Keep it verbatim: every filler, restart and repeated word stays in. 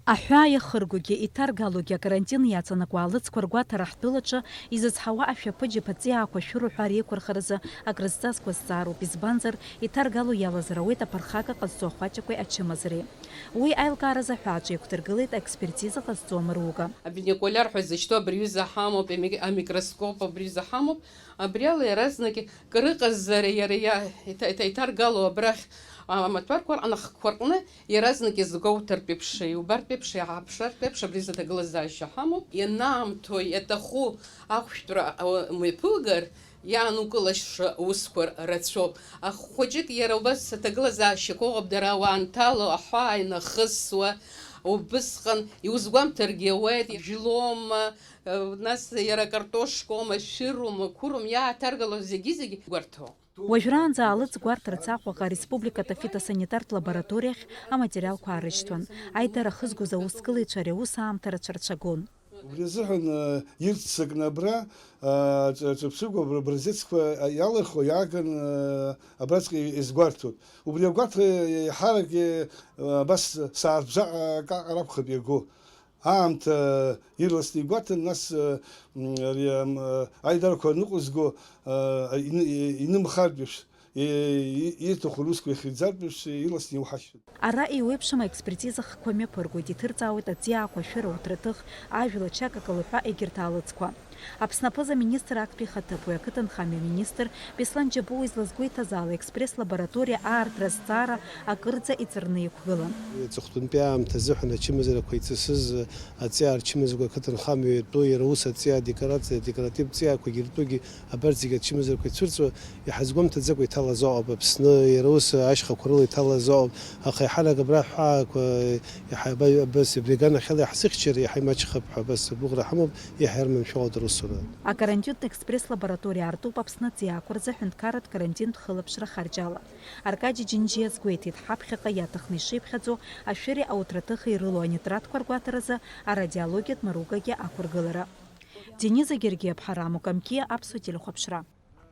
Аҳәаа иахыргогьы, иҭаргалогьы акарантин иаҵанакуа алыҵқәа ргәаҭара ҳтәылаҿы изызҳауа ашәаԥыџьаԥ аҵиаақәа шәыроуҳәа реиқәырхаразы акрызҵазкуа зҵаароуп, избанзар, иҭаргало иалазар ауеит аԥырхага ҟазҵо ахәаҷақәеи ачымазареи. Уи аилкааразы аҳәааҿы иқәдыргылеит аекспертиза ҟазҵо амыруга. Абинокуляр ҳәа изышьҭоу абри аҩыза ҳамоуп, ами-, амикроскоп абри аҩыза ҳамоуп, абри ала иаразнак крыҟазар иара иа-, иҭа-, иҭа-, иҭаргало абрахь амаҭәарқәа рҟны, ахқәа рҟны иаразнак изгәоуҭартә еиԥш, иубартә еиԥш, иааԥшыртә еиԥш абри азы аҭагылазаашьа ҳамоуп. Ианаамҭоу иаҭаху ахәшәтәра, а, мҩаԥугар, иаанукылаша усқәа рацәоуп. Ахәыҷык иара убас аҭагылазаашьақәа ыҟоуп, дара ауаа анҭало, аҳәаа инахысуа, убысҟан иузгәамҭаргьы ауеит, жәлома, нас иара картошкома, шәырума, қәырума, иааҭаргало зегьы-зегьы гәарҭо. Уажәраанӡа алыҵ гәарҭарц Аҟәаҟа ареспубликатә афитосанитартә лабораториахь аматериалқәа аарышьҭуан. Аидара ахызгоз аусгылаҩцәа ари аус аамҭа рацәа рцәагон. Убри азыҳәан, э, ирццакны абра, э, ҵ-, ҵәыԥсыгәа абра образецқәа иалырхуа иааган, э, абраҵәҟьа изгәарҭоит. Убри агәаҭара еиҳарак, э, абас сааҭ бжаҟа акаҟара акәхап иаго. Аамҭа ирласны игәаҭан, нас, э, м, ари, ам, э, аидарақәа ныҟәызго, э, ины-, инымхартә еиԥш, э, и-, ирҭаху русқәа ихьӡартә еиԥш, ирласны иуҳашьҭоит. Ара еиуеиԥшым аекспертиза хқәа мҩаԥыргоит, иҭырҵаауеит аҵиаақәа, ашәыра, ауҭраҭых, ажәла, ачакакала ҳәа егьырҭ алыҵқәа. Аԥсны аԥыза-министр актәи ихаҭыԥуаҩ, ақыҭанхамҩа министр Беслан Џьабуа излазгәеиҭаз ала, експресс-лабораториа аартра азҵаара акырӡа иҵарны иқәгылан. Аҵыхәтәантәи аамҭа азыҳәан ачымазарақәа иҵысыз аҵиаа рчымазарақәа ақыҭанхамҩа иатәу иара ус аҵиаа декорациа, адекоративтә ҵиаақәагьы иртәугьы абарҭ зегьы ачымазарақәа ицәырҵуа, иҳазгәамҭаӡакәа иҭалаз ыҟоуп Аԥсны, иара ус ашьхақәа рыла иҭалаз ыҟоуп, аха иаҳарак абра аҳәаақәа иаҳа аба-, абас ибеганахьала иаҳзыхьчар иаҳа имаҷхап ҳәа абас агәыӷра ҳамоуп, иаҳа иарманшәалоуп аусура. Акарантинтә експресс-лабораториа артуп Аԥсны аҵиаақәа рзы аҳәынҭқарратә карантинтә хылаԥшра харџьала. Аркади Џьынџьиа азгәеиҭеит, ҳаԥхьаҟа иаҭахны ишиԥхьаӡо ашәыреи ауҭраҭыхи ирылоу анитратқәа ргәаҭаразы арадиологиатә мыругагьы ақәыргылара. Дениза Гергиаԥҳа, Рамо Камкиа, Аԥсуа телехәаԥшра.